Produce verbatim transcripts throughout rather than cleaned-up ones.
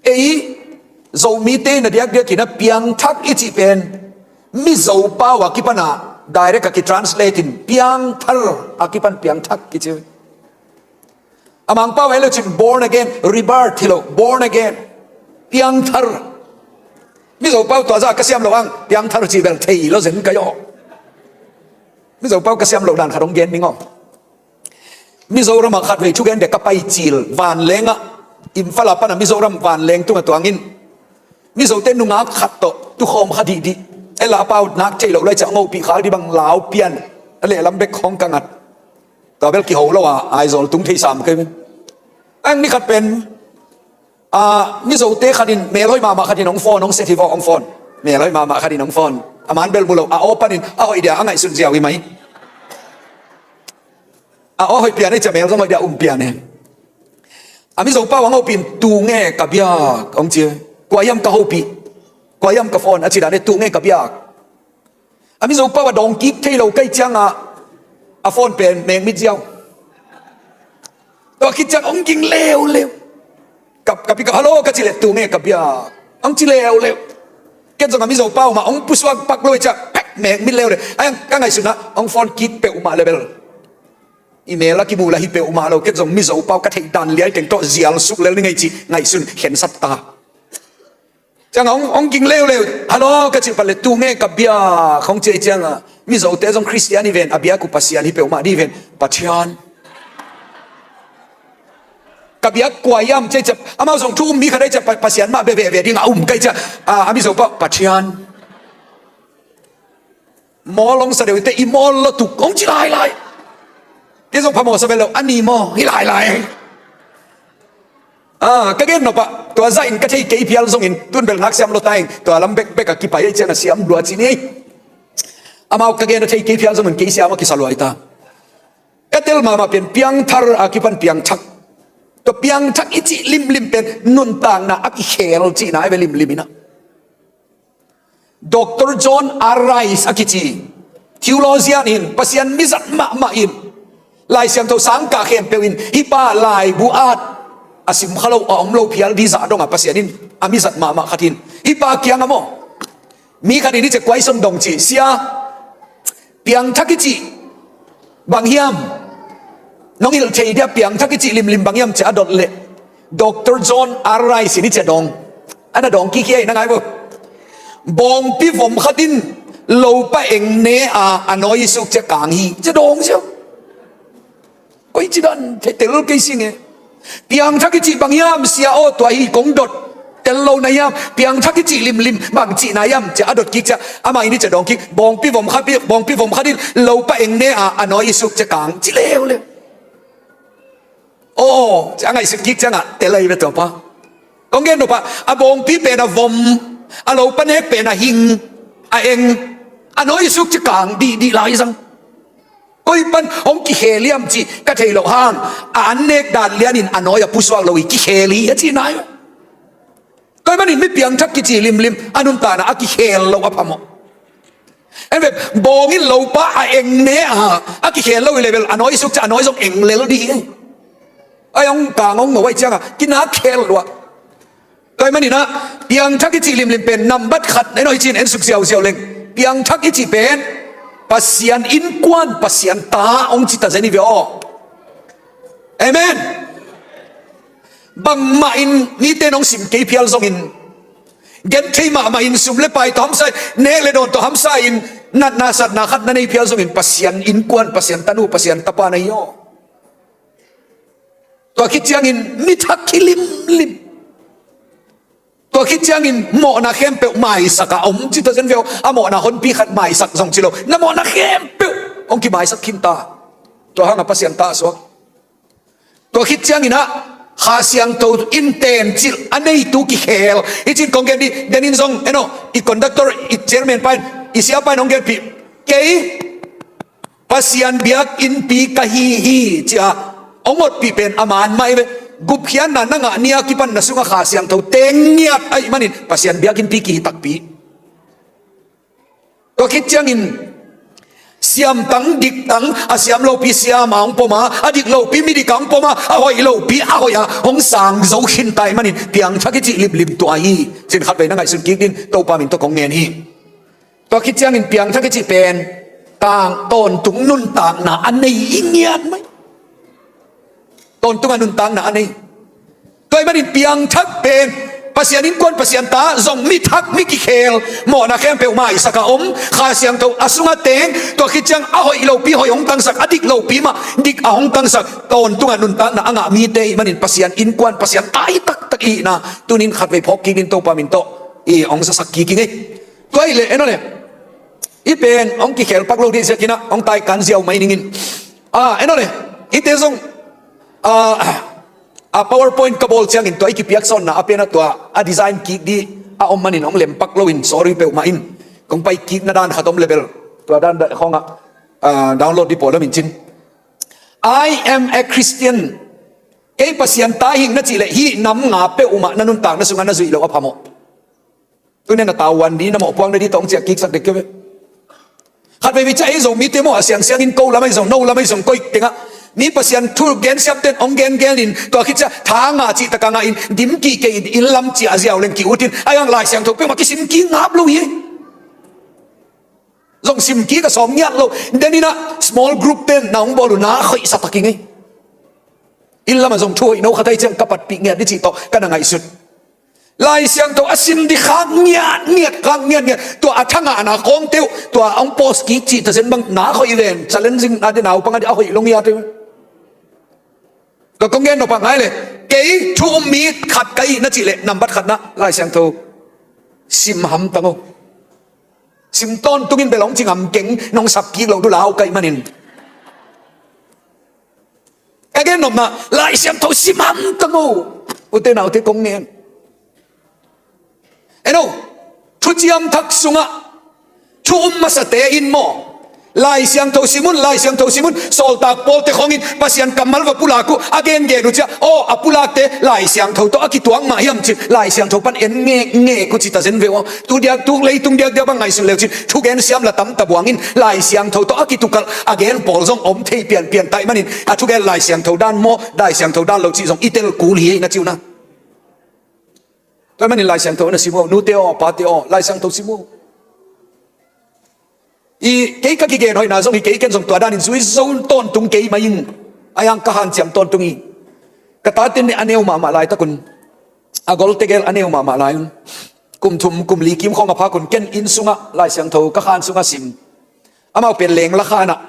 Ei Zomite na diakdiakin a piangthak i cih pen Mizo pau a kipan a direct a kitranslate in piangthar a kipan piangthak kici. A Mangpau en le cin born again, rebirth hi lo, born again, piangthar. Mizo pau tua zah ka siam lo ang, piangthar cih bel thei lo zen ka hi aw. Mizo pau ka siam lo dan khat hong gen ning aw. Mizoram ah khatvei thugen dek ka pai cil vanleng ah, Imphal a pan a Mizoram vanleng tung a tuangin Mizote nungak khat tawh tukhawm kha dihdih. Ei la pau nak thei lo lai ciah ngopih khak dih bang lau pian a lehlam bek khawng ka ngat. Tua bel kiho lo a Aizawl tung thei sam kei. Ang ni khat pen a Mizote khat in melhoih mahmah khat in hong phone, hong set hi vaw hong phone. Melhoih mahmah khat in hong phone. A man bel mu lo a aw panin a hoih dia a ngaihsun ziau hi mai. A aw hoih pian ei ciah mel zong hoih dia um pian e. A Mizo pau a ngopih in tu nge ka biak hong ci. Kua hiam ka hopih, kua hiam ka phone a ci dan e, tu nge ka biak. A Mizo pau a dawng kik thei lo ka hih ciangah a phone pen mengmit ziau. Tua khit ciang hong ging leuleu. Ka, ka pi ka, "Hello," ka ci leh, "Tu nge ka biak?" hong ci leuleu. Ken zong a Mizo pau mah hong pusuak pak lo i ciah pek mengmit leuleu. Ai ang ka ngaihsun ah hong phone kik peuhmah le bel i mel a kimu la hi peuhmah lo. Ken zong Mizo pau ka theih dan liai teng tawh zial suk lel ni ngei cih ngaihsun khensat ta. Ciangah hong, hong ging leuleu. "Hello," ka cih pah leh, "Tu nge ka biak?" hong ci ciangah, Mizote zong Khristian hi ven, a biak uh Pasian hi peuhmah dih ven. "Pathian." "Ka biak kua hiam?" ci ciah, amau zong thu um mi khat ahi ciah, Pa-, Pasian mah bia veve ding a um ka hih ciah, a, a Mizo pau, "Pathian." Mawl hong sa deuh i te, i mawl lo tuk hong ci lailai. Kei zong phamawh sa ve lo, a ni maw hi lailai. Ah, ka gen nop ah tua zahin ka thei kei phial zongin tun bel nak siam lo ta ing, tua lam bekbek a kipai ei ciang a siam lua ci ni ei. Amau ka gen a thei kei phial zongin kei siam a kisa lua hi ta. Ka tel mahmah pen piangthar a kipan piangthak. Tua piangthak i cih limlim pen nuntakna a kikhel cihna ai ve limlim inah. Doctor John R. Rice a kici theologian in, Pasian mizat mahmah in, Lai Siangtho sangkah khempeuh in hih pa laibu at a simkha lo a om lo phial dih zah dongah Pasian in a mizat mahmah khat in hih pa kiangah maw, mi khat in hih ciah kuai song dong ci, "Sia, piangthak i cih bang hiam? Nong hilh thei dia piangthak i cih limlim bang hiam?" ci a dot leh Doctor John R. Rice in hih ciah dawng. A na dawng kik hi ei, na ngai vo. "Bawngpi vom khat in lopa eng ne a a nawi i suk ciah kang hi," ci a dawng ziau. Koi ci dan thei tel kei sing e. "Piangthak i cih bang hiam Sia aw, tua hi kong dot tel lo na hiam? Piangthak i cih limlim bang cihna hiam?" ci a dot kik ciah amah in hih ciah dawng kik, "Bawngpi vom khat, bawngpi vom khat in lopa eng ne a a nawi i suk ciah kang," ci leuleu. Aw, ci a ngaihsut kik ciangah tel ahi ve tua pa. Kong gen nop ah a bawngpi pen a vom, a lopa nek pen a hing, a eng, a nawi i suk ciah kang dihdih lai zang. Koi pan hong kikhel hiam cih ka thei loh hang, a an nek dan lianin a nawi a pusuak lo hi kikhel hi a cihna hi. Koi manin mi piangthak kici limlim a nuntakna a kikhel lo a phamawh. En ve, bawng in lopa a eng ne a a kikhel lo hi leh bel a nawi suk ciah a nawi zong eng lel dih hi. Ai hong kang hong ngo ai ciangah kinak khel lua. Tua ahih manin ah piangthak i cih limlim pen nambat khat en aw, hi cin en suk ziauziau leng. Piangthak i cih pen Pasian innkuan, Pasian ta hong ci ta zen hi ve aw. Amen. Bangmah in mite nong sim kei phial zongin, gen thei mahmah in, sum le pai tawh hamsa in, nek le dawn tawh hamsa in, natna satna khat na nei phial zongin Pasian innkuan, Pasian tanu, Pasian tapa na hi aw. Tua khit ciangin mi thak hi limlim. Tua khit ciangin mawhna khempeuh maisak a om ci ta zen ve aw. A mawhna honpi khat maisak zong ci lo, na mawhna khempeuh hong kimaisak khin ta. Tua hangah Pasian ta a suak. Tua khit ciangin ah Kha Siangtho in tencilh a neitu kikhel. Hi cin kong gen dih, denin zong en aw, i conductor, i chairman pa in, i sia pa in hong genpih, kei Pasian biakinnpi ka hi hi, ci a hong otpih pen a man mah hi ve. Gupkhiatna na ngah ni a kipan na sungah Kha Siangtho teng ngiat ahih manin Pasian biakinnpi kihi takpi. Tua khit ciangin Siamtang diktang, a siam lopi siam a hong pom a, a dik lopi midik a hong pom a, a hoih lopi a hoih a hong sang zo khin ta ahih manin piangthak i cih limlim tua hi. Cin khatvei na ngaihsun kik dingin Topa min tawh kong ngen hi. Tua khit ciangin piangthak i cih pen tang tawntung nuntakna a nei i ngiat mai. Tawntungah nuntakna a nei. Tua ahih manin piangthak pen Pasian innkuan, Pasian ta, zong mi thak, mi kikhel, mawhna khempeuh maisak a om, Kha Siangtho a sungah teng, tua khit ciang a hoih lopi hoih hong tangsak, a dik lopi mah dik a hong tangsak, tawntungah nuntakna a ngah mite ahih manin Pasian innkuan, Pasian ta hi taktak i hihna tuni-in khatvei phawk kik dingin Topa min tawh i hong zasak kik ing ei. Tua ahih leh en aw le, i pen hong kikhel pak lo ding ziakin ah hong taikan ziau mai ning in. Ah, en aw le, i te zong, ah, a PowerPoint ka bawl ciangin tua i kipiaksawnna a pen a tua a design kik ding a om manin hong lem pak loin sorry peuhmah ing. Kong pai kikna dan khat om leh bel tua dan khawngah, ah, download ding pawl om in cin. "I am a Christian." Kei Pasian ta hi ing na cih leh hih nam nga peuhmah na nuntakna sungah na zuih loh a phamawh. Tuni-in na tavuan ding, na mawhpuakna ding tawh hong ciah kiksak dek kei ve. Khat veivei ciah ei Zomite maw, a siangsiangin ko lam ahi zong, no lam ahi zong, koih tengah mi Pasian thu gensiamte in hong gengenin, tua khit ciah tha ngah cih takah ngahin dim kik kei in, inn lam ciah ziau leng ki-utin, ahi hang Lai Siangtho peuhmah kisim kik ngap lo hi. Zong sim kik a sawm ngiat lo. Deninah small group ten na hong bawl uh na khoihsa tak ing ei. Inn lamah zong thu hoih no khat ahi ciang ka patpih ngiat ding cih tawh ka na ngaihsut. Lai Siangtho a sim ding khak ngiatngiat, khak ngiatngiat. Tua a thangahna khawngte uh, tua hong post kik cih tazen bang na khoih ven, challenging a ding, naupang a ding a hoih lo ngiat uh. Ka kong gen nop ah ngai le, kei thu um mi khat ka hih na cih leh nambat khatna Lai Siangtho sim hamtang o. Sim tawntungin bel hong ci ngam keng, nong sap kik loh dulau ka hih manin. Ka gen nopna, Lai Siangtho sim hamtang o. Ute naute kong ngen. En o, thuciam thak sungah thu um masate in maw, Lai Siangtho sim un, Lai Siangtho sim un, sawltak pawlte khawngin Pasian kammal va pulak uh a gengen uh ciah, aw, a pulakte Lai Siangtho tawh a kituak mah hiam cin, Lai Siangtho pan en ngekngek uh ci tazen ve aw. Tu diakdiak, leitung diakdiak bang ngaihsun le uh cin, thugen siam la tam ta buangin Lai Siangtho tawh a kitukalh a gen pawl zong om thei pianpian ta ahih manin, a thugen Lai Siangtho dan maw, Lai Siangtho dan lo cih zong i tel kul hi na ci uh na. Tua ahih manin Lai Siangtho na sim uh, nute aw, pate aw, Lai Siangtho sim uh. I kei ka kigen hoihna zong hi kei, ken zong tua danin zui zo tawntung kei mai ing. Ahi hang ka hanciam tawntung hi. Ka taten nih a neu mahmah laitakun, a gol tegel a neu mahmah lai un, kum thum kum li kim khawng a phakun ken inn sungah Lai Siangtho ka khan sungah sim. Amau pen lengla khanah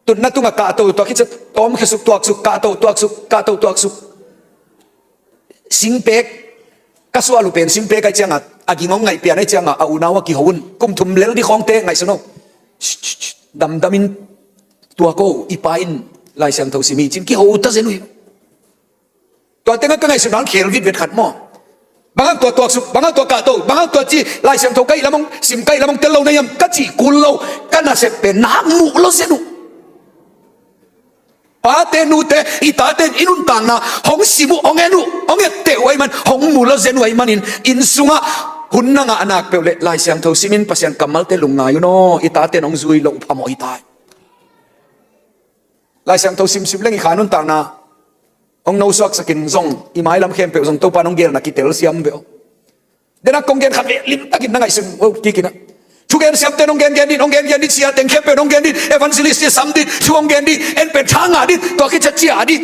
tutna tungah kahto, tua khit ciah tawm khesuk tuaksuk, kahto tuaksuk, kahto tuaksuk. Singpek, ka suah uh pen singpek ahih ciangah, a ging hong ngaih pian ahih ciangah a unau a kiho un. Kum thum lel ding khawngte ngaihsun o. Shh, shh, shh, damdamin tuak o, i pa in Lai Siangtho sim hi cin kiho ta zen uh hi. Tua tengah ka ngaihsutna hong khel vitvet khat maw. Bang hang tua tuaksuk, bang hang tua kahto, bang hang tua ci, Lai Siangtho ka hih lam hong sim, ka hih lam hong tel lo na hiam ka cih kul lo, ka nasep pen na hang muh lo zen uh. Pate nute, i tate in i nuntakna hong sim uh, hong en uh, hong etteh uh ahih man, hong mu lo zen uh ahih manin, inn sungah hun na ngah nak peuh leh Lai Siangtho simin Pasian kammalte lungngai un aw, i tate in hong zui loh uh phamawh hi ta hi. Lai Siangtho simsim leng i kha nuntakna hong nosuaksakin zong, i mailam khempeuh zong Topa in hong gelna kitel siam ve aw. Denak kong gen khat ve limtakin na ngaihsun uh kikin ah. Thugen siamte in hong gengen in, hong gengen in, sia teng khempeuh in hong gen in, evangelist in sam ding, thu hong gen ding, en pen tha ngah ding, tua khit ciah ciah ding.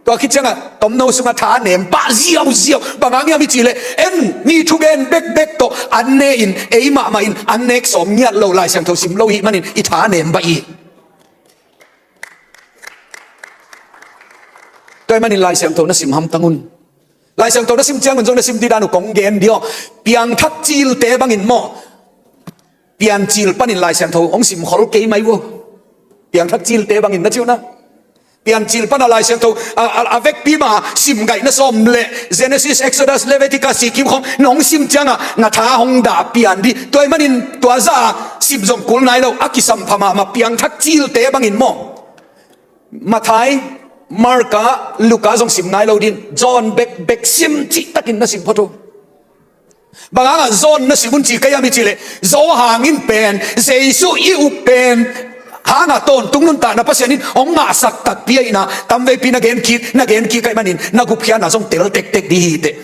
Tua khit ciangah tomno sungah tha nem pah ziauziau. Bang hang hiam i cih leh, en, mi thugen bekbek tawh an ne in, ei mahmah in an nek sawm ngiat lo, Lai Siangtho sim lo i hih manin i tha nem bah i. Tua ahih manin Lai Siangtho na sim hamtang un. Lai Siangtho na sim ciangun zong na sim ding dan uh kong gen dih aw. Piangthak cilte bangin maw, Piancil panin Lai Siangtho hong sim khol kei mai uh. Piangthak cilte bangin na ci uh na. Piancil pana Lai Siangtho a, a, a vekpi mah sim gaih na sawm leh Genesis, Exodus, Leviticus cih kim khawng nong sim ciangah na tha hong dah pian dih. Tua ahih manin tua zah a sim zong kul nai lo, a kisampha mahmah piangthak cilte bangin maw, Matthai, Marka, Luka zong sim nai lo ding, John bekbek sim cihtakin na sim phot uh. Bang hangah John na sim un ci ka hiam i cih leh, Johan in pen Jesu i up pen hangah tawntung nuntakna Pasian in hong ngahsak takpi ahihna tamveipi na gen kik, na gen kik ahih manin na gupkhiatna zong tel tektek ding hi teh.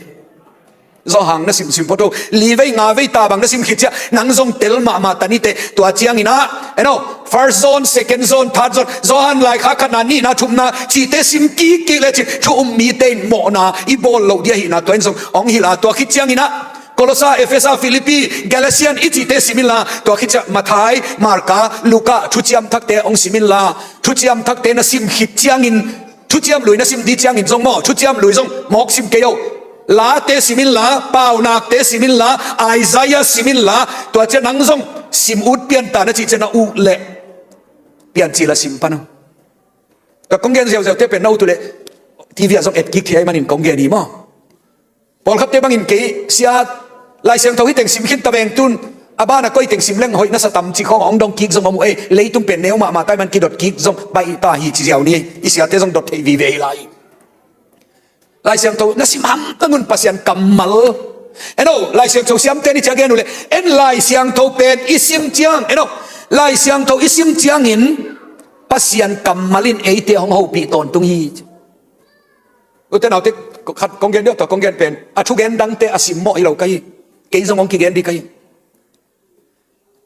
Johan na simsim phot o, li vei nga vei ta bang na sim khit ciang nang zong tel mahmah ta ni teh. Tua ciangin ah, en aw, First John, Second John, Third John, Johan laikhak khatna, nihna, thumna cihte sim kikkik lecin thu um mite in mawhna i bawl loh ding ahihna tua in zong hong hilh a, tua khit ciangin ah Kolosa, Efesa, Filipi, Galatian i cihte sim inla, tua khit ciang Matthai, Marka, Luka thuciam thakte hong sim inla, thuciam thakte na sim khit ciangin, thuciam lui na sim ding ciangin zong maw, thuciam lui zong mawk sim kei o. Late sim inla, Paunakte sim inla, Isaiah sim inla, tua ciang nang zong sim ut pian ta na cih ciang na ut leh piancil a sim pan o. Ka kong gen ziauziaute pen na ut uh leh T V ah zong et kik thei ahih manin kong gen hi maw. Pawlkhatte bangin kei sia, Lai Siangtho hih teng sim khin ta veng tun, a banah koi teng sim leng hoih na sa tam cih khawng hong dong kik zong om uh ei. Leitung pen neu mahmah ta ahih man kidot kik zong baih ta hi ci ziau ni. I siate zong dot theih vive hi lai. Lai Siangtho na sim hamtang un, Pasian kammal. En aw, Lai Siangtho siamte ni ciang gen uh leh, en Lai Siangtho pen i sim ciang, en aw, Lai Siangtho i sim ciangin Pasian kammal in eite hong hopih tawntung hi. Ute naute, khat kong gen deuh, tua kong gen pen a thugen dangte a simmawh hi lo ka hi. Kei zong hong kigen ding ka hi.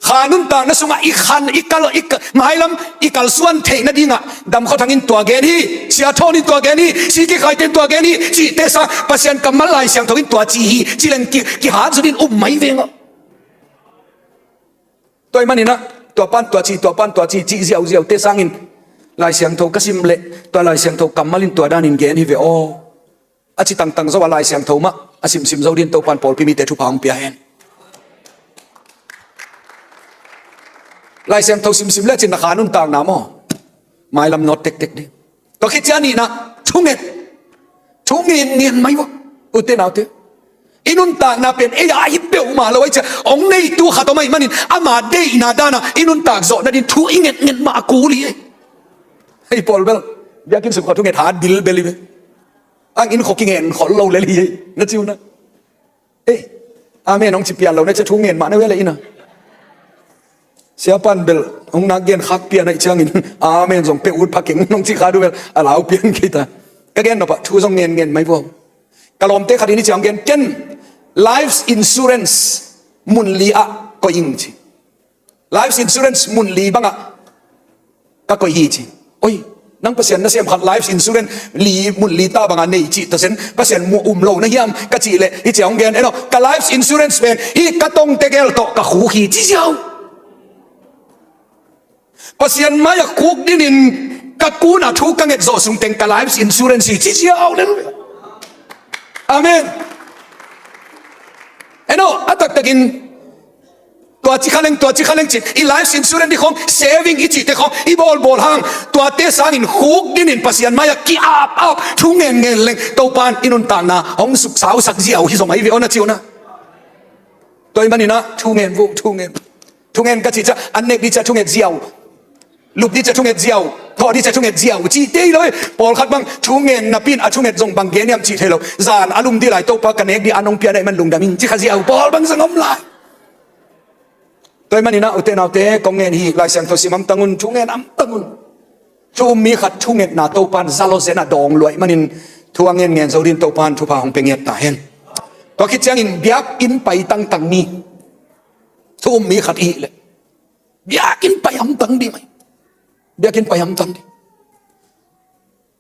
Kha nuntakna sungah i khan, i kal, i ka-, mailam i kalsuan theih nadingah Dam Khua Thang in tua gen hi, Sia Thawn in tua gen hi, Siki Khaite in tua gen hi cihte sang Pasian kammal Lai Siangtho in tua ci hi ci leng ki, kihat zut in um mai veng aw. Tua ahih manin ah, tua pan tua ci, tua pan tua ci, cih ziauziaute sangin Lai Siangtho ka sim leh tua Lai Siangtho kammal in tua danin gen hi ve aw. A ci tangtang zo a Lai Siangtho mah a simsim zo dingin Topan pawlpi mite thupha hong pia hen. Lai Siangtho simsim lecin na kha nuntakna maw, mailam nawt tektek ding. Tua khit ciang a nihna, thunget. Thungen ngen mai vua, ute naute. I nuntakna pen ei a hi peuhmah lo ahih ciang hong neitu khat om ahih manin ama deihna danah i nuntak zawh nadin thu i ngetnget mah a kul hi. Hei pawl bel, biakinn sung khua thunget hat bilbel hi ve. Ang inn khua kingen khol lo lel hi, na ci uh na. Ei, amen hong ci pian lo na, cia thu ngen mah na uh hi a leh inn ah. Siapan bel hong nak gen khak pian ahih ciangin amen zong pia ut pha keng hong ci kha duh bel a lau pian kei ta. Ka gen nop ah thu zong ngen ngen mai vua. Ka lawmte khat in hih ciang gen, ken life insurance mun li ah koih ing ci. Life insurance mun li bangah ka koih hi ci. Oi, nang Pasian nasem khat life insurance li, mun li ta bangah nei cih ta sen, Pasian muh um lo na hiam ka cih leh, hih ciang hong gen, en aw, ka life insurance pen hih ka tongte gel tawh ka khuk hi ci ziau. Pasian mai-ah khuk dingin ka kunah thu ka nget zawh sung teng ka life insurance hi ci ziau lel. Amen. En aw, a taktakin tua ci kha leng, tua ci kha leng cin, i life insurance ding khawng, saving i cihte khawng i bawlbawl hang, tuate sangin khuk dingin Pasian mai-ah ki-apap thu ngenngen leng Topan i nuntakna hong suksausak ziau hi zong ahi ve aw, na ci uh na. Tua ahih manin ah thu ngen vua, thu ngen. Thu ngen ka cih ciang an nek ding ciang thunget ziau, lup ding ciang thunget ziau, thawh ding ciang thunget ziau cihte hi lo hi. Pawlkhat bang thu ngen napi in a thunget zong bang gen hiam cih thei lo. Zan a lum ding lai Topa ka nek ding an hong pia na hih man lungdam ing ci kha ziau pawl bang zong om lai. Tua ahih manin ah ute naute, kong ngen hi, Lai Siangtho sim hamtang un, thu ngen hamtang un. Thu um mi khat thungetna Topan za lo zen a dawng luai manin thu a ngenngen zo dingin Topan thupha hong pia ngiat ta hen. Tua khit ciangin biakinn pai tangtang mi, thu um mi khat i hih leh biakinn pai hamtang ding mai. Biakinn pai hamtang ding.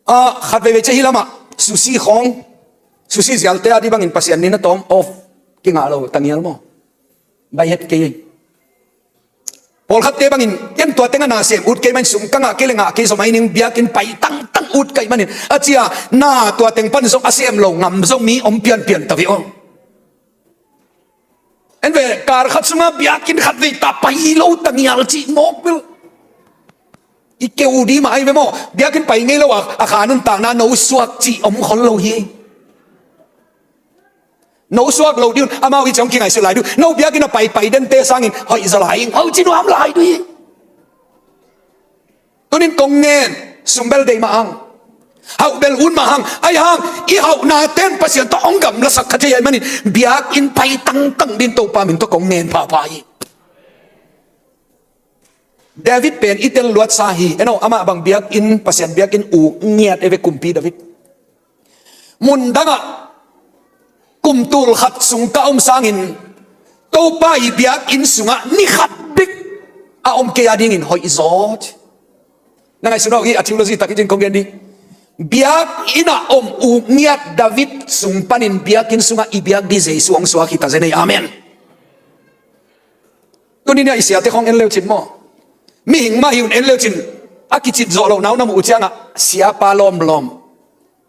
Ah, khat veivei ciang hih lamah sushi khawng, sushi zialte a dih bangin Pasian ni na tawm off kingah lo, tangial maw? Bai het kei. Pawlkhatte bangin ken tua teng a na sem ut kei manin sum ka ngah kei le ngah kei zomai ning, biakinn pai tangtang ut ka hih manin a cia, na tua teng pan zong a sem lo ngam zong mi om pianpian ta ve aw. En ve, kar khat sungah biakinn khat vei ta pai lo tangial cih mawk bel i keu ding mah ahi ve maw? Biakinn pai ngei lo a, a kha nuntakna no suak cih om khol lo hi. No suak lo ding un, amau hih ciang kingaihsut lai ding un, no biakinn a paipai dente sangin hoih zaw lai ing, hoih ci nuam lai ding hi. Tunin kong ngen, sum bel deih mah ang. Hauh bel un mah hang, ahi hang i hauhna ten Pasian tawh hong gamlasak kha thei ahih manin biakinn pai tangtang ding Topa min tawh kong ngen phapha hi. David pen i tel luatsa hi. En aw, amah bang biakinn, Pasian biakinn uk ngiat e ve, kumpi David. Mun dangah kum tul khat sung ka om sangin Topa i biakinn sungah ni khat bek a om kei a dingin hoih zaw. Na ngaihsun aw, hih a theology tak hi cin kong gen ding. Biakinn ah om uk ngiat David sung panin biakinn sungah i biak ding Jesu hong suak hi ta zen ei. Amen. Tuni-in ah i siate khawng en leucin maw, mihing mah hi un en leucin, a kicin zawh lohna uh na muh uh ciangah siapa lawmlawm,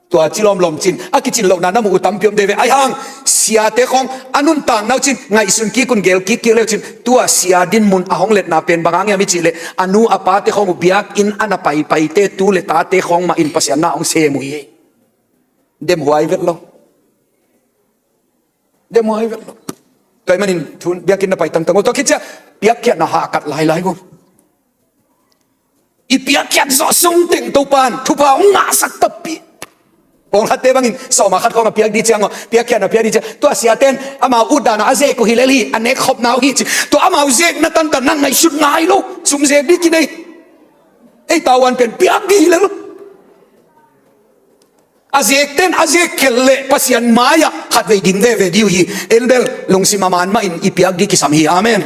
tua ci lawmlawm cin a kicin lohna na muh uh tampi om dei ve. Ahi hang siate khawng a nuntakna uh cin ngaihsun kik un, gel kik kik leucin, tua sia dinmun a hong letna pen bang hang hiam i cih leh a nu a pate khawng uh biakinn a na paipaite tu le tate khawng mah in Pasian na hong sem uh hi. Demhuai vet lo. Demhuai vet lo. Tua ahih manin thu biakinn na pai tangtang uh. Tua khit ciah piakkhiatna hahkat lailai uh. I piakkhiat zawh sung teng Topa'n thupha hong ngahsak takpi. Pawlkhatte bangin sawma khat khawng a piak ding ciang aw, piakkhiatna piak ding ciang, tua siate'n amau utdan a a zek uh hi lel hi, a nekkhopna uh hi ci. Tua amau zekna tantan nang ngaihsut ngai lo, sum zek ding kinei. Ei tauan pen piak ding hi lel. A zekte'n a zek khelh leh Pasian mai-ah khatvei ding veve ding uh hi. En bel lungsim a man mahin i piak ding kisam hi. Amen.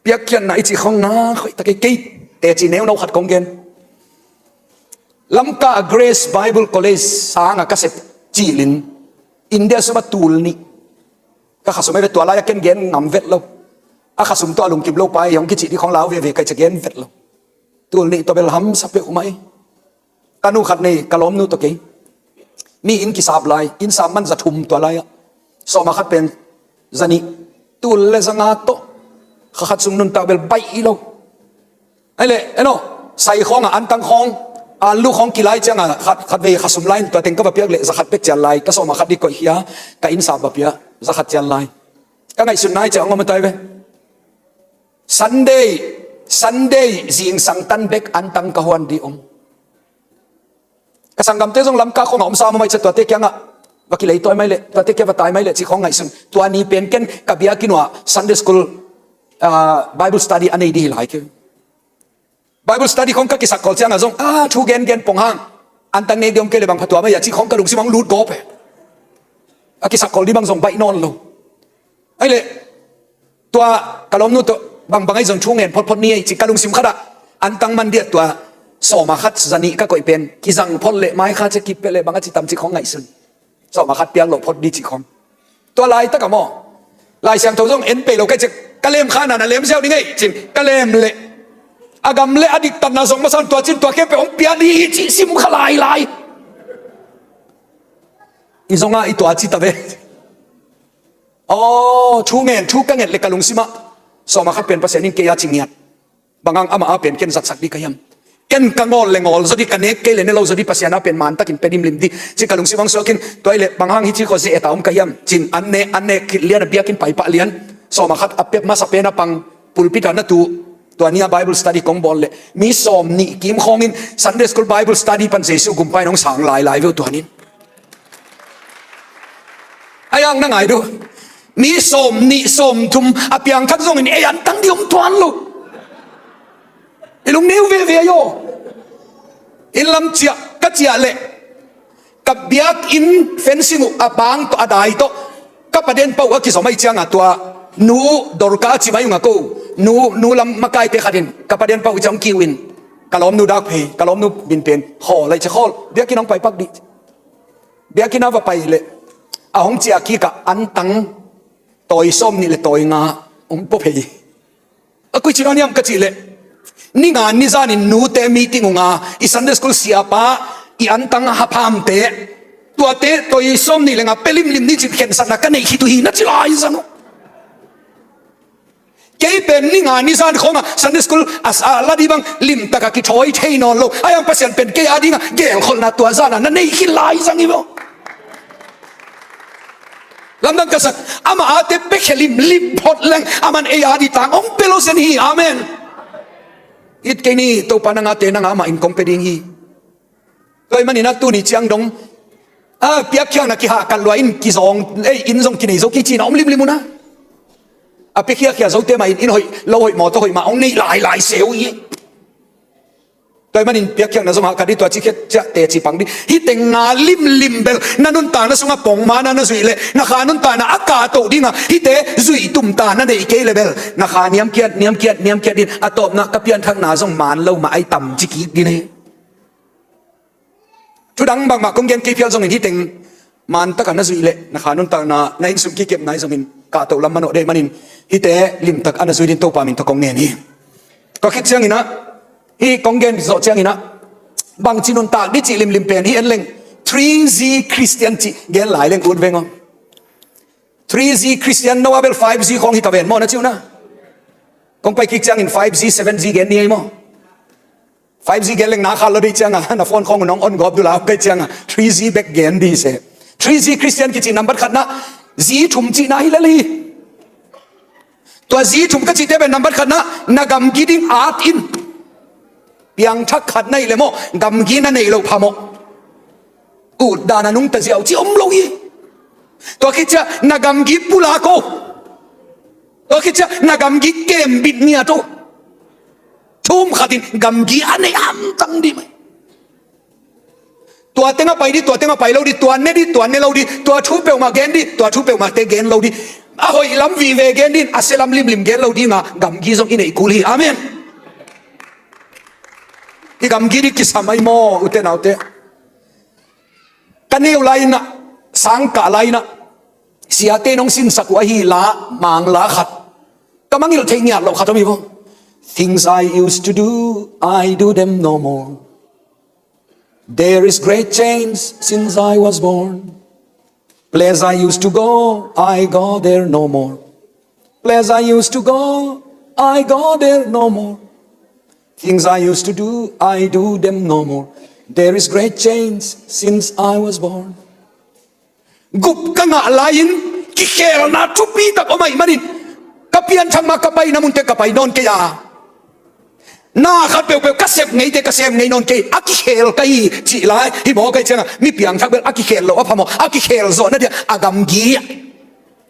Piakkhiatna i cih khawng na hoih tak hi. Kei teci neuno khat kong gen. Lamka a Grace Bible College sang a ka sep cilin India sum ah tul nih ka khasum ei ve. Tua lai-ah ken gen ngam vet lo. A khasum tawh a lungkim lo pa ei hong kicih ding khawng lau veve ka hih ciang gen vet lo. Tul nih tawh bel hamsa peuhmah ei. Ka nu khat nei, ka lawmnu tawh kei. Mi inn kisap lai, inn sap man za thum tua lai-ah. Sawma khat pen za nih, tul le za nga tawh. Kha khat sung nuntak bel baih hi lo. Ahih leh, en aw, sai khawng a antang khawng, a lu khawng kilai ciang a khat, khatvei khasum lai in tua teng ka va piak leh za khat bek cian lai, ka sawma khat ding koihkhia, ka inn sap va pia, za khat cian lai. Ka ngaihsutna ah ciang hong om a tai ve. Sunday, Sunday zingsang tan bek antang ka huan ding om. Ka sanggamte zong Lamka khawng a omsa mahmah ei ciah, tuate kiangah va kilei tawi mai leh, tuate kiang va tai mai leh cih khawng ngaihsun. Tua ni pen ken ka biakinn uah Sunday school, ah, Bible study a nei ding hi lai kei. Bible study khawng ka kisakkawl ciangah zong, ah, thu gengen pong hang, antang nek ding om kei leh bang phatua mai a cih khawng ka lungsim ah hong lut gawp e. A kisakkawl ding bang zong baih nawn lo. Ahih leh tua ka lawmnu tawh bangbang ahi zong thu ngen photphot ni ei cih ka lungsim khatah antang man ding a tua sawma khat za nih ka koih pen kizang phot leh mai kha ciah kip peuh leh bang a ci tam cih khawng ngaihsun. Sawma khat piak loh phot ding cih khawng. Tua laitak ah maw, Lai Siangtho zong en pei lo ka hih ciang ka lem kha na na lem ziau ding ei cin ka lem leh a gam leh a diktatna zong masa in tua cin tua khempeuh hong piak ding hi cih sim kha lailai. I zong a i tua ci ta ve. Aw, thu ngen, thu ka nget leh ka lungsim ah sawma khat pen Pasian in kei a ci ngiat. Bang hang amah a pen ken zatsak ding ka hiam? Ken ka ngawl leh ngawl zaw ding, ka nek kei leh ne lo zaw ding, Pasian a pen mantakin pia limlim ding cih ka lungsim ah hong suak in, tua ahih leh bang hang hih cih khawng ze-et a om ka hiam cin, an ne, an ne khit lian a biakinn pai pah lian, sawma khat a pia masa pen a pang, pulpit ah na tu, tua ni a Bible study kong bawl leh mi sawmnih kim khawng in Sunday school Bible study pan Jesu gumpa in hong sang lailai ve uh tua ni in. Ahi hang na ngai dih uh. Mi sawmnih sawmthum a piang khat zongin ei antang ding om tuan lo. I lungneu veve ahi aw. Inn lam ciah ka ciah leh ka biakinn fencing uh a bang tawh a dai tawh ka pa den pa uh a kizom ahih ciangah tua nu Dorka a ci mai ung a ko. Nu, nu lam makaite khat in ka pa den pa uh ciang hong kiu in ka lawmnu dak phei, ka lawmnu min pen Khawl ahih ciang Khawl, biakinn hong pai pak dih. Biakinn a va pai leh a hong ciah kik ah antang tawi sawmnih leh tawi nga hong pua phei. A koi ci nawn hiam ka cih leh, ni nga ni zanin nute meeting uh nga, i Sunday school siapa, i antang haphamte, tuate tawi sawmnih leh nga pia limlim ni cin khensatna ka neih khit uh hi na ci lai zang uh. Kei pen ni nga ni zan khawngah Sunday school a, a la ding bang limtak a kithawi thei nawn lo. Ahi hang Pasian pen kei a dingah gelkholhna tua zan a na nei khin lai zang hi maw? Lamdang ka sak, amah ate pia khia limlim phot leng aman ei a ding tang hong pia lo zen hi. Amen. It kei ni, Topa nang ate nang amah in kong pia ding hi. Tua ahih manin a tuni ciang dong a piakkhiakna kihahkat lua in kizawng, ei, inn zong kinei zo kei cihna om limlim un a, a piakhia khia zote mah in, inn hoih, lo hoih, mawtaw hoih mah hong nei lailai se uh hi. Tua ahih manin piakkhiakna zong hahkat dih, tua ci khiat ciah teci pang dih. Hih teng nga limlim bel na nuntakna sungah pongmawkna na zuih leh, na kha nuntakna a kahtoh dingah hihte zuih tumta na neih kei leh bel, na kha niamkiat, niamkiat, niamkiat dih. A tawpna ka pianthakna zong man lo mah ahi tam ci kik dih hi. Thudang bangmah kong gen kei phial zongin hih teng man takah na zuih leh na kha nuntakna, na innsung kikepna hi zongin kahtoh lam manawh ding ahih manin hihte limtak a na zuih dingin Topa min tawh kong ngen hi. Tua khit ciangin ah, hih kong gen zawh ciangin ah, bangci nuntak dih cih limlim pen hih en leng, three G Christian cih gen lai leng ut veng aw. Three G Christian, no a bel five G khawng hi ta ven maw, na ci uh na. Kong pai kik ciangin five G, seven G gen ni ei maw. Five G gen leng na khat lo dih cianga, na phone khawng nong on gawp dula, kei cianga three G bek gen dih se. Three G Christian kici nambat khatna, G thum cihna hi lel hi. Tua G thum ka cihte pen nambat khatna, na gamgi ding at in. Piangthak khat na hih leh maw, gamgi na neih loh phamawh. Utdan a nungta ziau ci om lo hi. Tua khit ciah na gamgi pulak o. Tua khit ciah na gamgi kembit ngiat o. Thum khatin gamgi a nei hamtang dih mai. Tua tengah pai dih, tua tengah pai lo dih, tua ne dih, tua ne lo dih, tua thu peuhmah gen dih, tua thu peuhmahte gen lo dih. A hoih lam vive gen dih, a sia lam limlim gen lo dinga gamgi zong i neih kul hi. Amen. I gamgi dih kisam ahi maw, ute naute. Ka neu lai-in ah, sangkah lai-in ah, siate in hong sinsak uh ahi la, Mangla khat. Ka mangngilh thei ngiat loh khat om hi vo. Things I used to do, I do them no more. There is great change since I was born. Place I used to go, I go there no more. Place I used to go, I go there no more. Things I used to do, I do them no more. There is great change since I was born. Gup ka ngah lai-in kikhelna thupi tak om ahih manin ka pianthak ma ka paina munte ka pai nawn kei a, na khat peuhpeuh ka sep ngeite ka sem ngei nawn kei, a kikhel ka hi cih lai hi maw. Ka hih cianga mi piangthak bel a kikhel loh a phamawh, a kikhel zawh na dia a gamgi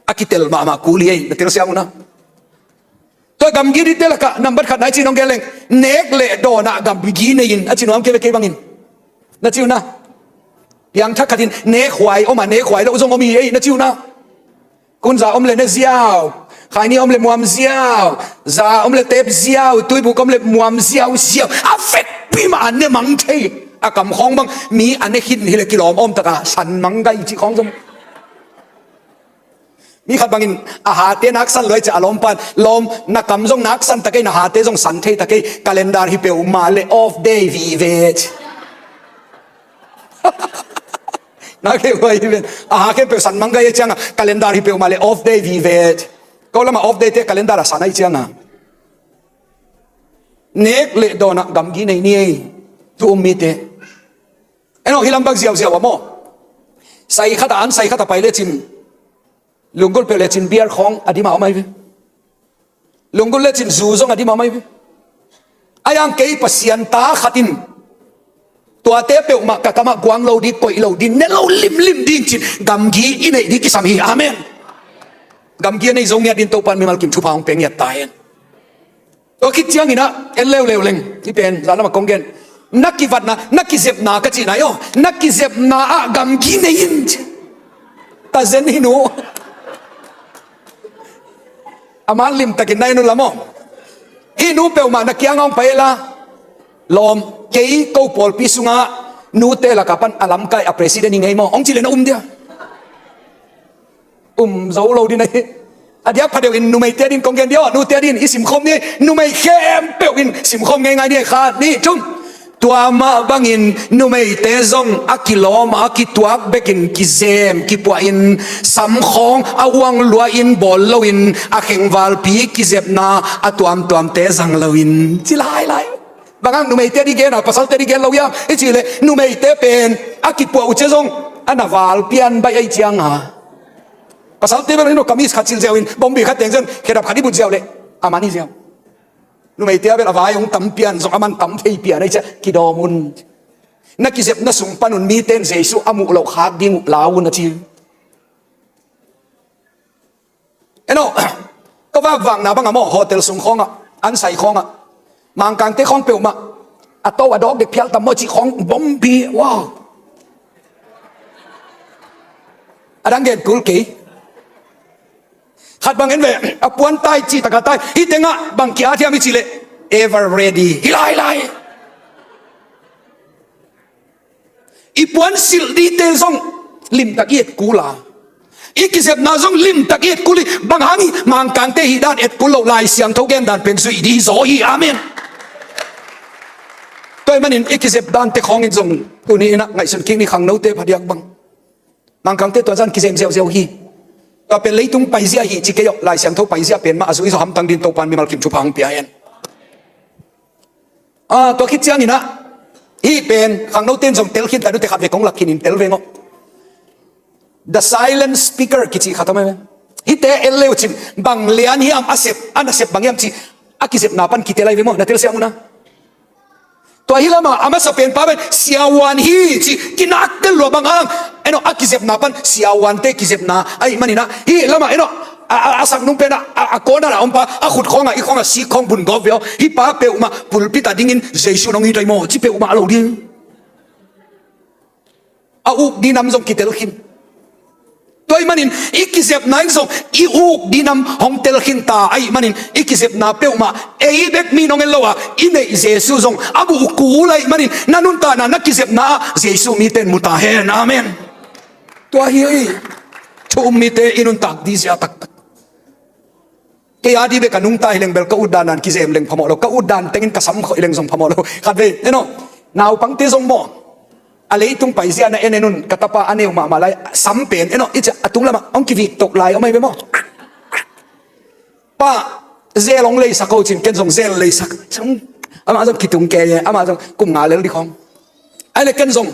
a kitel mahmah kul hi ei, na telsiam uh na. Tua gamgi dihte lakah nambat khat na i cih nong gen leng, nek le dawnah gamgi nei in a ci nuam kei ve kei bangin. Na ci uh na. Piangthak khatin nekhuai om a, nekhuai loh zong om hi ei, na ci uh na. Kunza om le ne ziau, khaini om le muam ziau, za om le tep ziau, tuibuk om le muam ziau ziau. A vekpi mah a ne mang thei. A kamkhawng bang mi a ne khin hi le kilawm om taka san mang gai cih khawng zong. Mi khat bangin a hate naksan luai ciah a lawmpan, lawm, na kam zong naksan ta kei, na hate zong san thei ta kei, calendar hi peuhmah le off day vive ci. Na kei huai hi ven, a ha khempeuh san mang gai cianga calendar hi peuhmah le off day vive ci. Ko lama off day te calendar a san ahi cianga. Nek le dawnah gamgi nei ni ei, thu um mite. En aw, hih lam bang ziauziau a maw. Sai khat a an, sai khat a pai lecin, lunggulh peuh lecin beer khawng a dim a om ahi ve. Lunggulh lecin zu zong a dim a om ahi ve. A yang kei Pasian ta khatin tuate peuhmah ka kamah guang lo ding, koih lo ding, ne lo limlim ding cin gamgi i neih ding kisam hi. Amen. Gamgi a nei zo ngiat ding Topan mimal kim thupha hong pia ngiat ta hen. Tua khit ciangin ah, en leuleu leng, hih pen zan lamah kong gen, na kivatna, na kizepna ka cihna hi aw, na kizepna ah gamgi nei in ci. Tazen hi nu. A man limtakin na en un la maw. Hih nu peuhmah na kiangah hong pai la. Lawm, kei ko pawlpi sungah nute lakah pan a lamkai a president hi ngei maw, hong ci le na um dia. Um zo lo ding ahi. A diak pha deuhin numeite adin kong gen dia, nute adin i simkhawm ni. Numei khempeuh in simkhawm ngeingai ni, khat, nih, thum. Tua mah bangin numeite zong a kilawm a kituak bekin kizem kipuahin samkhawng a uang luahin bawl loin a khengvalpi kizepna a tuamtuamte zang loin ci lailai. Bang hang numeite adin gen a, pasalte adin gen lo hiam i cih leh numeite pen a kipuah uh ciang zong a na val pian baih ahi cianga. Pasalte bel in lo kamis khat cil ziau in, bombi khat teng ziau in, khedap khat i but ziau leh a man hi ziau. Numeite a bel a vai hong tam pian zong a man tam thei pian ahi ciah kidawm un. Na kizepna sung panun miten Jesu a muh loh khak ding uh lau un a ci. Eno, ka vakvakna bangah maw, hotel sung khawngah, ansai khawngah, Mangkangte khawng peuhmah a to a dawk dek phial tam maw cih khawng bombi, wow. A dang gen kul kei. Khat bang en ve, a puan tai cih takah tai, hih tengah bang ki-at hiam i cih leh ever ready hi lai lai. I puan silh dite zong limtak i et kul a, i kizepna zong limtak i et kul hi. Bang hang hi? Mangkangte hih dan et kul loh, Lai Siangtho gen dan pen zuih ding hi zaw hi. Amen. Tua ahih manin i kizep dante khawngin zong tuni inah ngaihsun kik ni, khangnote phadiak bang. Mangkangte tua zan kizem ziauziau hi. Tua pen leitung paizia hi ci kei uh, Lai Siangtho paizia pen mah a zui zaw hamtang dingin Topan mimal kim thupha hong pia hen. Ah, tua khit ciangin ah, hih pen khangnote in zong tel khin ta, nute khat vei kong lak khinin tel veng aw. The silent speaker kici khat om e. Hihte en le uh cin, bang lian hiam a sep, a nasep bang hiam ci, a kizepna pan kitel ahi ve maw, na telsiam uh na. Tua hi lamah a masa pen pa pen siavuan hi ci, kinak tel lua bang hang. Eno, a kizepna pan siavuante kizepna ahih manin ah, hih lamah eno, a, a, a saknung pen ah, a, a kawna la om pa, a khut khawngah, i khawngah sik khawng bun gawp ve aw. Hih pa peuhmah pulpit ah dingin Jesu nong it ahi maw ci peuhmah lo ding. A uk ding nam zong kitel khin. Tua ahih manin i kizepna in zong i uk ding nam hong tel khin ta ahih manin i kizepna peuhmah ei bek mi nong en lo a, i neih Jesu zong a muh kul ahih manin na nuntakna, na kizepna ah Jesu mite in mu ta hen. Amen. Tua hi, thu um mite i nuntak ding zia taktak. Kei a ding bek ka nungta hi leng bel ka ut dan dan kizem leng phamawh lo, ka ut dan tengin ka sam khawh hi leng zong phamawh lo. Khat vei, eno, naupangte zong maw, a leitung paizia na en en un, ka tapa a neu mahmah lai, sam pen, eno, i cia a tung lamah hong kivik toh lai om ahi ve maw. Pa, zel hong leisak ho cin, ken zong zel leisak. Amah zong kitung kei e, amah zong kum nga lel ding khawng. Ahih leh ken zong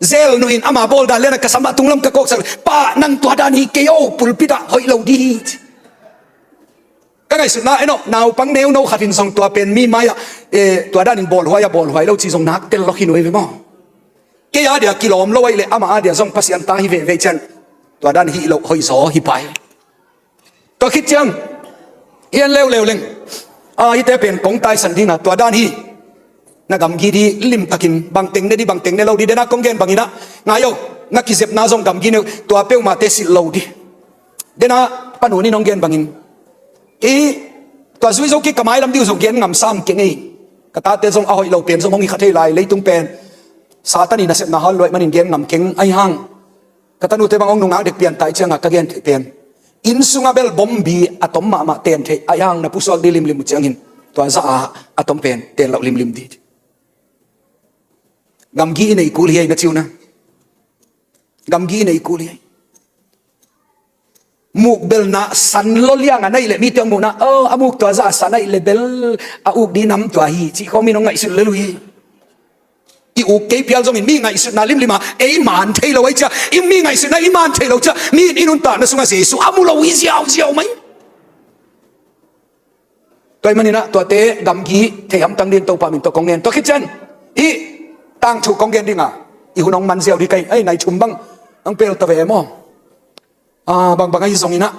zel nuhin ama bawl dan lian a ka sam a tunglam ka kawksak leh, pa, nang tua dan hi kei o, pulpit ah hoih lo ding hi ci. Ka ngaihsutna, eno, naupang neuno khat in zong tua pen mi mai-ah, eh, tua danin bawlhuai a, bawlhuai lo ci zong nak tel lawk hi nuai ve maw. Kei a dia kilawm lo ahih leh amah a dia zong Pasian ta hi veve cian, tua dan hi lo, hoih zaw hi pai. Tua khit ciang, i en leuleu leng, a, hihte pen kong taisan ding a, tua dan hi. Na gamgi ding limtakin, bangteng ne ding, bangteng ne lo ding, dena kong gen bangin ah, ngai o, na kizepna zong gamgi ne uh, tua peuhmahte silh lo ding. Dena Pa Nu in hong gen bangin, i, tua zui zo kik ka mailam ding uh zong gen ngam sam keng ei. Ka tate zong a hoih lo pen zong hong hi kha thei lai, leitung pen Satan in nasepna hal lua ahih manin gen ngam keng ahi hang. Ka tanute bang hong nungak dek pian ta ahih ciangah ka gen theih pen, inn sungah bel bombi a tom mahmah ten theih ahi hang, na pusuak ding limlim uh ciangin tua zah a a tom pen ten loh limlim ding. Gamgi i nei kul hi ei, na ci uh na. Gamgi i nei kul hi ei. Muk bel na san lo liang a na hih leh mite hong muhna, oh, a muk tua zah a san ahih leh bel a uk ding nam tua hi cih khawng mi in hong ngaihsut lel uh hi. I uk kei phial zongin mi ngaihsutna limlim a ei man thei lo ahih ciang, i mi ngaihsutna i man thei lo ciang, mi in i nuntakna sungah Jesu a mu lo hi ziauziau mai. Tua ahih manin ah tuate gamgi thei hamtang dingin Topa min tawh kong ngen. Tua khit ciang hih tangthu kong gen ding a, i hun hong man ziau ding ka hi. Ei, nai thum bang hong pel ta ve maw. Ah, bangbang ahi zongin ah,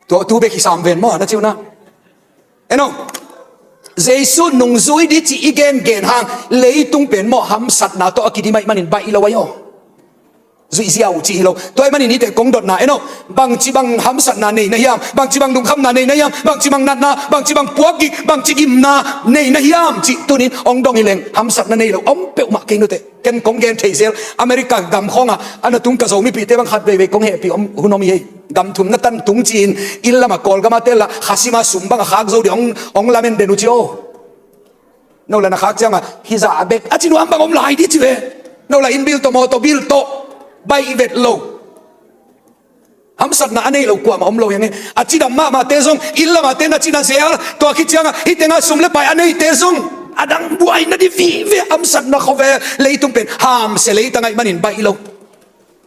tua tu bek hi sam ven maw, na ci uh na. Eno, Jesu nungzui ding cih i gengen hang, leitung pen maw, hamsatna tawh a kidim ahih manin baih lo ahi aw. Zuih ziau uh cih hi lo. Tua ahih manin hihte kong dotna, eno, bangci bang hamsatna nei na hiam, bangci bang lungkhamna nei na hiam, bangci bang natna, bangci bang puakgik, bangci gimna nei na hiam cih tunin hong dong hi leng, hamsatna nei lo om peuhmah kei nute. Ken kong gen thei zel, America gam khawngah a na tung ka Zo mipihte bang khat veivei kong hehpih om, hun om hi ei. Gam thum na tan tung ci-in, inn lamah Kawlgam a tel lah, khasim a sum bang a khak zo ding hong, hong lamen den uh ci aw. No la na khak ciangah, hih zah a bek a ci nuam bang om lai ding ci ve. No la inn bill tawh, mawtaw bill tawh, baih vet lo. Hamsatna a nei lo kuamah om lo hi ing e. A cidam mahmahte zong, inn lamahte na cina zel, tua khit ciangah, hih tengah sum le pai a neite zong, a dang buaina ding vive, hamsatna khawvel, leitung pen, hamsia leitang ahih manin baih lo.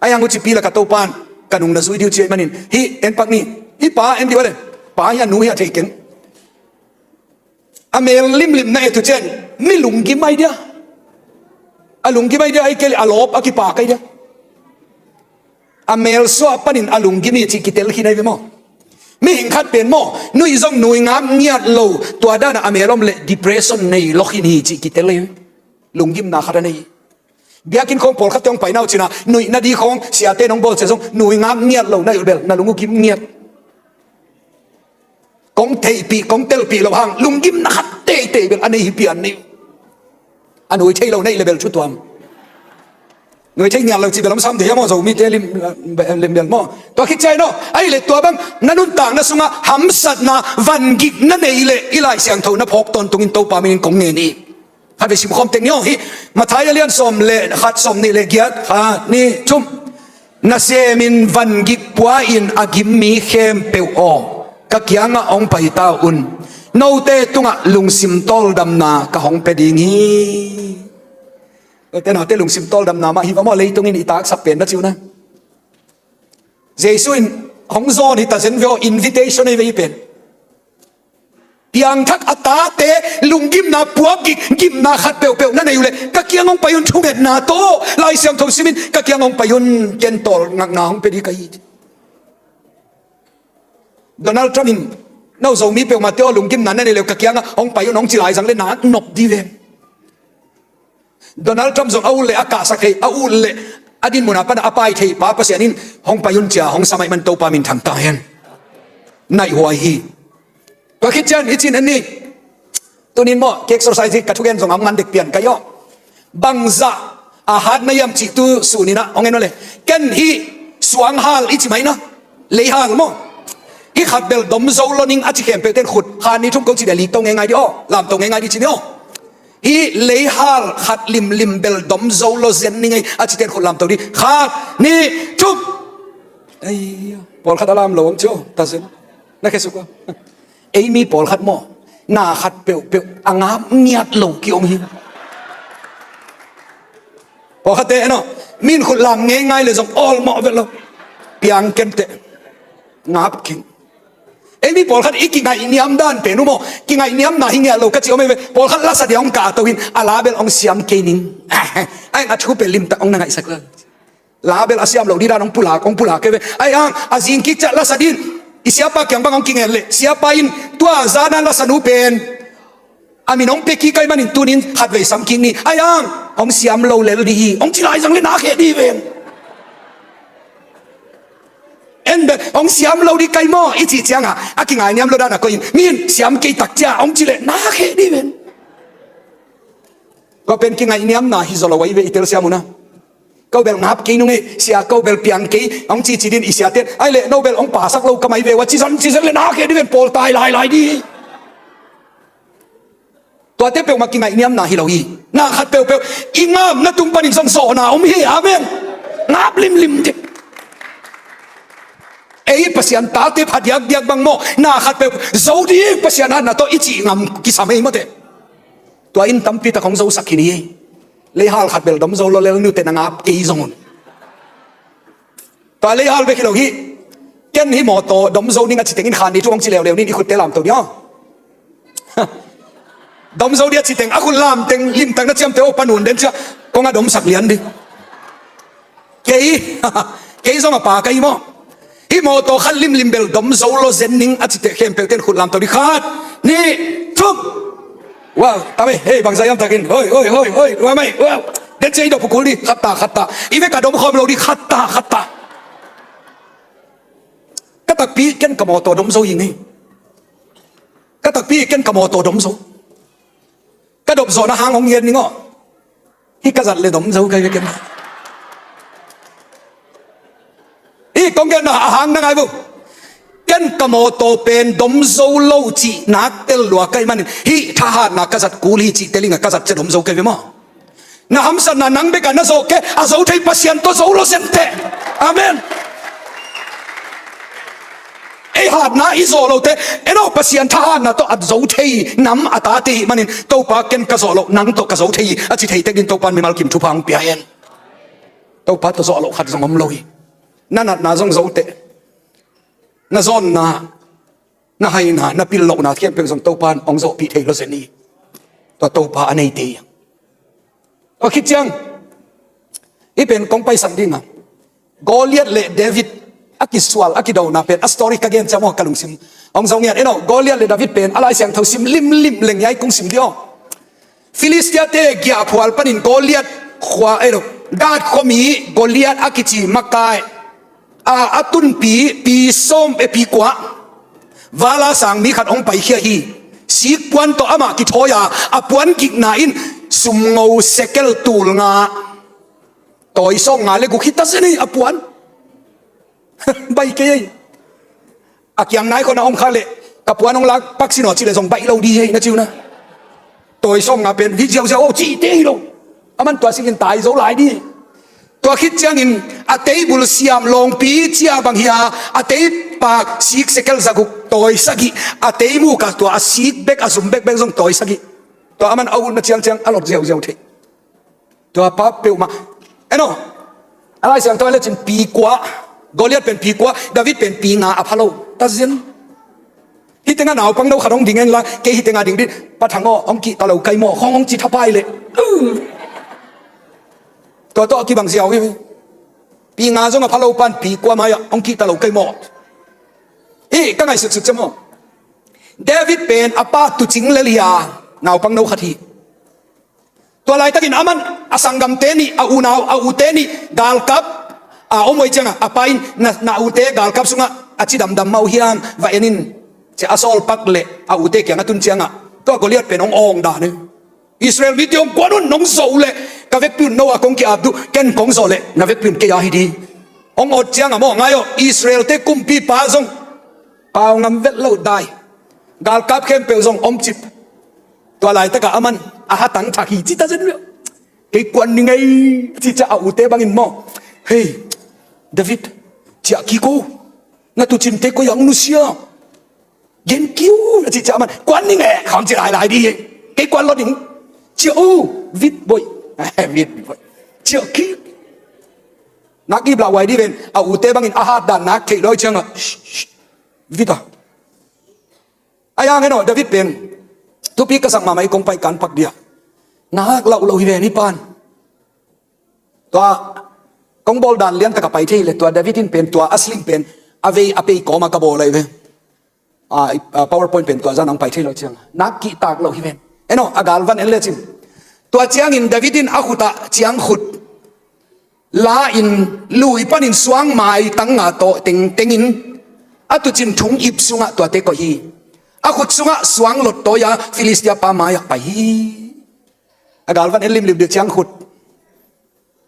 Ahi hang hucipi lak a Topan, ka nung na zui ding uh ci ahih manin, hih en pak ni, hih pa en ding uh a le, pa hi a nu hi a thei keng. A mel limlim na et uh ciang, mi lunggim ahi dia. A lunggim ahi dia, ahih kei leh a lawp a kipak ahi dia. A mel suah panin a lunggim hi cih kitel khin ahi ve maw. Mihing khat pen maw, nuih zong nuih ngap ngiat lo, tua dan a mel om leh depression nei lo khin hi cih kitel ahi ve. Lunggimna khat a nei. Biakinn khawng pawlkhatte hong paina uh cih na, nuih nading khawng siate in hong bawl cia zong nuih ngap ngiat lo na hih bel na lung uh gim ngiat. Kong theihpih, kong telpih loh hang lunggimna khat teitei bel a nei hi pian ni. A nuih thei lo na hih leh bel thu tuam. Nuih thei ngiat lo cih bel om sam thei a maw, Zomite lim, lim bel maw. Tua khit ciang in aw, ahih leh tua bang na nuntakna sungah hamsatna vangik na nei leh i Lai Siangtho na phawk tawntungin Topa minin kong ngen hi. Khatvei simkhawm teng ni aw, hih Matthai a lian sawm le khat, sawmnih le giat, khat, nih, thum. Nasemin vangik pua-in a gim mi khempeuh aw, ka kiangah hong pai ta un. Note tungah lungsim tawldamna ka hong pia ding hi. Note, note lungsim tawldamna mah hi va maw, leitungin i taksak pen na ci uh na. Jesu in hong zawn hi ta zen ve aw, invitation ahi ve hih pen. Piangthak a tate lunggimna puakgik, gimna khat peuhpeuh na nei uh leh ka kiang hong pai un, thungetna tawh Lai Siangtho simin ka kiang hong pai un, ken tawlngakna hong pia ding ka hi. Donald Trump in, no Zomi peuhmahte aw, lunggimna na nei leh ka kiangah hong pai un hong ci lai zang leh na nop ding ve. Donald Trump zong a ut leh a kahsak thei, a ut leh a dinmun a pan a pai thei pa Pasian in hong pai un ci-a hong sam ahih man Topa minthang ta hen. Naih huai hi. Tua khit ciang i cih en ni. Tuni-in maw, ka exercise hi, ka thugen zong a hong man dek pian ka hi aw. Bangzah a hat na hiam cih tu sun in ah hong en aw le. Ken hih suanghal i ci mai na, leihal maw, hih khat bel dom zo lo ning a ci khempeuhte in khut, khat, nih, thum, ko ci leh lik to ngeingai ding aw, lam to ngeingai ding ci ni aw. Hih leihal khat limlim bel dom zo lo zen ning ei a cite in khut lam to ding. Khat, nih, thum. Ei, pawlkhat a lam lo hong ci aw, ta zen. Na khesuk aw. Ei mi pawlkhat maw, na khat peuhpeuh a ngap ngiat lo ki-om hi. Pawlkhatte en aw, mi in khut lam ngeingai leh zong awlmawh vet lo. Piang kenteh. Ngap keng. Ei mi pawlkhat i kingaihniam dan pen uh maw, kingaihniamna hi ngiat lo ka ci om ei ve. Pawlkhat lasa ding hong kahto in, a la bel hong siam kei ning. Ai, a thu pen limtak hong na ngaihsak lo. La bel a siam lo ding dan hong pulak, hong pulak kei ve. Ai ang, a zing kik ciang lasa ding i siapa kiang bang hong kingen leh, siapa in tua zan a lasa nu pen a min hong pia kik ahih manin tuni-in khatvei sam kik ni. Ai ang, hong siam lo lel ding hi, hong ci lai zang leh na kheh ding ven. En bel, hong siam lo ding ka hi maw i cih ciangah a kingaihniam lo dan a koih in, mi in siam kei tak cia hong ci leh na kheh ding ven. Tua pen kingaihniamna hi zaw lo ahi ve, i telsiam uh na. Ko bel ngap kei nung ei, sia ko bel piang kei, hong cici ding i siate in, ai leh no bel hong pasak lo ka mai ve ua, ci zan ci zen leh na kheh ding ven, pawl tai lailai ding. Tuate peuhmah kingaihniamna hi lo hi. Na khat peuhpeuh i ngapna tung panin zong zawhna om hi. Amen. Ngap limlim ding. Ei Pasian tate pha diakdiak bang maw, na khat peuh zo ding Pasian hatna tawh i cih ngam kisam ei maw teh. Tua in tampi tak hong zosak hi ni. Leihal khat bel dom zo lo lel ni uh teh, na ngap kei zong un. Tua leihal bek hi lo hi. Ken hih mawtaw dom zo ning a ci tengin khan ni thu hong ci leuleu ning, i khutte lamto ding aw. Dom zo ding a ci teng a khut lam teng limtak na ciamteh aw, panun den cia kong a domsak lian ding. Kei, kei zong a pa ka hi maw. Hih mawtaw khat limlim bel dom zo lo zen ning a cite khempeuhte in khut lamto ding. Khat, nih, thum. Wow, tame, hei, bangzah hiam takin, hoi, hoi, hoi, hoi, ua mai, wow. Den cia i dop uh kul ding, khat ta, khat ta. I vek a dom khawm lo ding, khat ta, khat ta. Ka takpi ken ka mawtaw dom zo hi ngei. Ka takpi ken ka mawtaw dom zo. Ka dop zawhna hang hong gen ning aw. Hih ka zat leh dom zo ka hi ve ken. Hih kong genna a hang na ngai vo. Ken ka mawtaw pen dom zo lo cih nak tel lua ka hih manin, hih thahatna ka zat kul hi cih tel ing a, ka zat cia dom zo ka hi ve maw. Na hamsatna nang bek a na zawh kei, a zo thei Pasian tawh zo lo zen teh. Amen. Ei hatna i zawh lote, en aw, Pasian thahatna tawh a zo thei nam a tate i hih manin, Topa ken ka zawh loh, nang tawh ka zo thei hi a ci thei tek dingin Topa in mimal kim thupha hong pia hen. Topa tawh zawh loh khat zong om lo hi. Na natna zong zo teh. Na zawnna, na haina, na pil lohna khempeuh zong Topa in hong zawhpih thei lo zen hi. Tua Topa a neite hi. Tua khit ciang Hih pen kong paisan ding a, Goliath le David a kisual, a kidona pen a story ka gen ciang maw ka lungsim hong zong hian. En aw, Goliath le David pen a Lai Siangtho sim limlim leng hiai kong sim dih aw. Philistia-te giahphual panin Goliath khua, en aw, Gath khuami Goliath a kici makai a, a tunpi pi sawm, e, pi kua vala sang mi khat hong paikhia hi. Sik puan tawh amah kithawi a, a puan gikna in sumngo sekel tul nga, tawi sawm nga le guk hi ta zen hi a puan. Baih kei ei. A kiang nai khawng a om kha leh, ka puan hong lak pak sin aw ci leh zong baih lo dih hi ei na ci uh na. Tawi sawm nga pen hi ziauziau aw cihte hi lo. Aman tua singin tai zo lai dih. Tua khit ciangin a table siam lawngpi cia bang hi a, a table pak sik sekel za guk, tawi sagih, a table muk ah tua a sik bek, a sum bekbek zong tawi sagih. Tua aman a utna ciangciang a lot ziauziau thei. Tua pa peuhmah. En aw, a Lai Siangtho a lecin pi kua, Goliath pen pi kua, David pen pi nga a pha lo ta zen. Hih tengah naupang no khat hong ding en la, kei hih tengah ding dih, Pa Thang aw, hong kihta lo kai maw, khawng hong ci thapai leh. Tua tawh a kibang ziau hi. Pi nga zong a pha lo pan pi kua mai-ah hong kihta lo kai maw. Hih ka ngaihsutsut ciang maw, David pen a pa tuucing lel hi a, naupang no khat hi. Tua laitakin aman a sanggamte nih, a unau, a ute nih galkap a om uh ei ciangah, a pa in na, na ute galkap sungah a ci damdam mah uh hiam, va en in, ci-a a sawl pak leh a ute kiang a tun ciangah tua Goliath pen hong awng dan hi. Israel mite hong kuan un, nong zawh uh leh ka vekpi un no a kong ki-ap duh, ken kong zawh leh na vekpi un kei a hi dih. Hong awt ciangah maw, ngai aw, Israel-te kumpipa zong pau ngam vet lo dai. Galkap khempeuh zong om cip. Tua laitakah aman a hatang thak hi ci ta zen uh. Kei kuan ning ei, a cih ciang a ute bangin maw, hei, David, ciah kik o, na tuucinte koi a hong nusia, gen kik o, a cih ciang aman kuan ning ei, khawng ci lailai dih hi. Kei kuan lo ding. Ciah o, Vit boih. Vit boih. Ciah kik. Nak ip lauhuai dih ven, a ute bangin a hat dan nak theih lo ciangah, shh, shh, Vit a. A yang en aw, David pen thupi ka sak mahmah hi, kong pai kan pak dih a. Nak lauh lo hi ven hih pan. Tua kong bawl dan lian tak a pai thei leh, tua David in pen tua a sling pen a vei a pei kawm a ka bawl ahi ve. A, a, PowerPoint pen tua zan hong pai thei lo ciang nak kihtak lo hi ven. En aw, a galvan en lecin, tua ciangin David in a khut ah ciangkhut la in, lui panin suangmai tang nga tawh tengtengin a tuucin thung ip sungah tuate koih hi. A khut sungah suang lot tawi a Philistia pa mai-ah pai hi. A galvan en limlim dih, ciangkhut,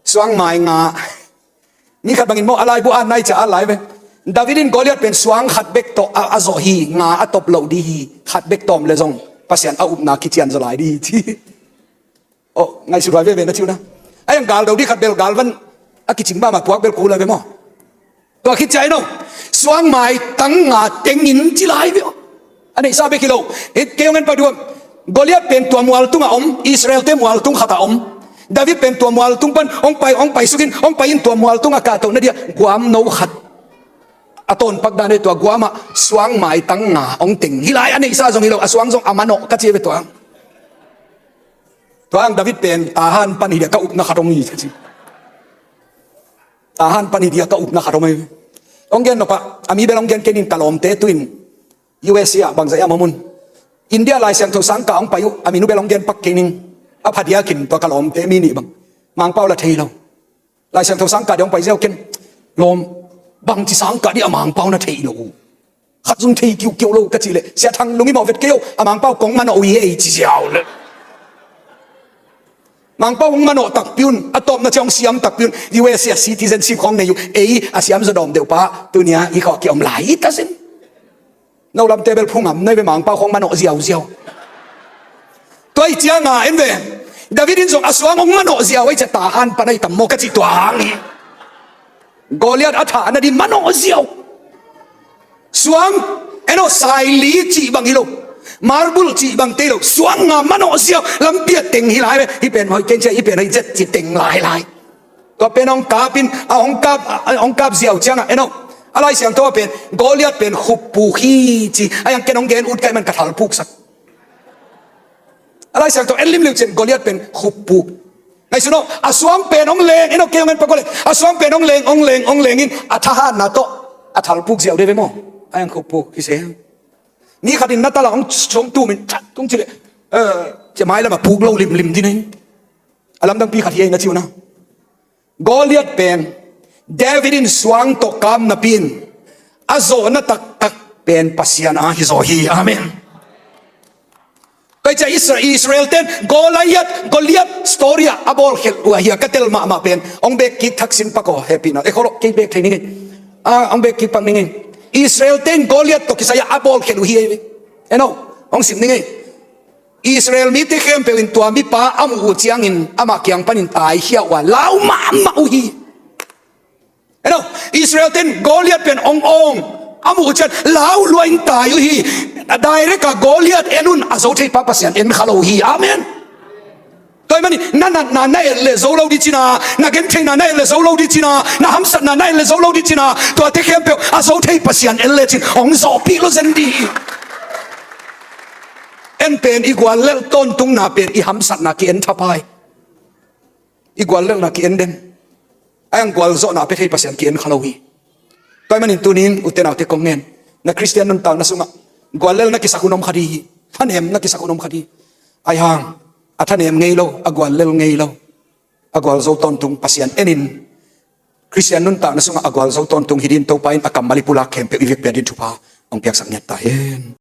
suangmai nga. Mi khat bangin maw, a laibu a nai ciang a lai ve, David in Goliath pen suang khat bek tawh a, a zawh hi, nga a top loh dih hi. Khat bek tawm leh zong Pasian a upna kician zaw lai dih hi ci. Aw, ngaihsut huai veve na ci uh na. A yang gal do dih khat bel galvan a kicing mahmah, puak bel kul lai ve maw. Tua khit ciang en aw, suangmai tang nga tengin ci lai ve aw. A neihsa bek hi lo. Hih kei hong en pak dih uh. Goliath pen tua mual tungah om, Israel-te mual tung khatah om. David pen tua mual tung pan hong pai, hong pai sukin, hong pai in tua mual tungah kahtoh na dih a guam no khat a tawn pak dan hi. Tua guam ah suangmai tang nga hong teng hi lai. A neihsa zong hi lo, a suang zong a manawh ka ci ve tua. Tua ang David pen Tahan pan hi dih a ka upna khat hong hi ci. Tahan pan hi dih a ka upna khat hong hi. Hong gen nop a, a mi bel hong gen kei ning, ka lawmte tu-in U S A ah bangzah hiam om un. India Lai Siangtho sangkah hong pai uh, a min uh bel hong gen pak kei ning. A phadiakin tua ka lawmte mi nih bang, Mangpau la thei lo. Lai Siangtho sangkah dih hong pai ziau ken, lawm, bangci sangkah dih a Mangpau na thei lo uh. Khat zong thei kiukiu lo ka cih leh, Sia Thang, lungim aw, vet kei o, a Mangpau kong manawh uh hi ei ci ziau leh. Mangpau hong manawh takpi un, a tawpna ciang hong siam takpi un, U S A citizenship khawng nei uh, ei a siam zaw dawm deuh pa tuni-a hih khawng kiom lai hi ta zen. No lamte bel phungam nai ve, Mangpau khawng manawh ziauziau. Tua ahih ciangin en ve, David in zong a suang hong manawh ziau ahih ciang Tahan pan ahi tam maw ka cih tua hang hi. Goliath a thahna ding manawh ziau. Suang, en aw, saili cih bang hi lo, marble cih bang tei lo, suang nga manawh ziau, lampi ah teng hi lai ve, hih pen hoih keng cia, hih pen hoih zet ci teng lailai. Tua pen hong kap in, a hong kap, a hong kap ziau ciangin, en aw, a Lai Siangtho ah pen, Goliath pen khuppuk hi ci, a yang ken hong gen ut ka hih man ka thalpuksak. A Lai Siangtho en limlim ciang Goliath pen khuppuk. Ngaihsun aw, a suang pen hong leng, en aw, kei hong en pak aw le, a suang pen hong leng, hong leng, hong leng in a thahatna tawh a thalpuk ziau deuh ve maw? A hang khopuk hi se. Mi khat in na tala hong suang tum in that tung ci le, eh, ci mai lamah puk lo limlim ding hi. A lamdangpi khat hi ei na ci uh na. Goliath pen David in suang tawh kam napi in a zawhna taktak pen Pasian a hi zaw hi. Amen. Kei cia Israel, Israel ten Goliath, Goliath story ah a bawl khelh uh ahi a ka tel mahmah pen hong bek kik thaksin pak aw, hehpihna e kholok kei bek thei ning ei. Ah, hong bek kik pak ning ei. Israel ten Goliath tawh kisai ah a bawl khelh uh hi ei. En aw, hong sim ning ei. Israel mite khempeuh in tua mipa a muh uh ciangin amah kiang panin taikhia uh a lau mahmah uh hi. En aw, Israel ten Goliath pen ong ong a muh uh ciang lau lua in tai uh hi. A direct a Goliath en un, a zo thei pa Pasian en kha lo hi. Amen. Tua ahih manin na natna na et le zo lo ding cina, na gentheihna na et le zo lo ding cina, na hamsatna na et le zo lo ding cina, tuate khempeuh a zo thei Pasian en lecin hong zawhpih lo zen ding hi. En pen i guallelh tawntungna pen i hamsatna ki-en thapai. I guallelhna ki-en den. A hang gualzawhna pia thei Pasian ki-en kha lo hi. Tua ahih manin tunin ute naute kong ngen, na Khristian nuntakna sungah guallelh na kisak hun om kha ding hi. Thanem na kisak hun om kha ding hi. Ahi hang a thanem ngei lo, a guallelh ngei lo, a gualzo tawntung Pasian enin Khristian nuntakna sungah a gualzo tawntung hi dingin Topa in a kammal i pulak khempeuh i vekpi-a dingin thupha hong piaksak ngiat ta hen.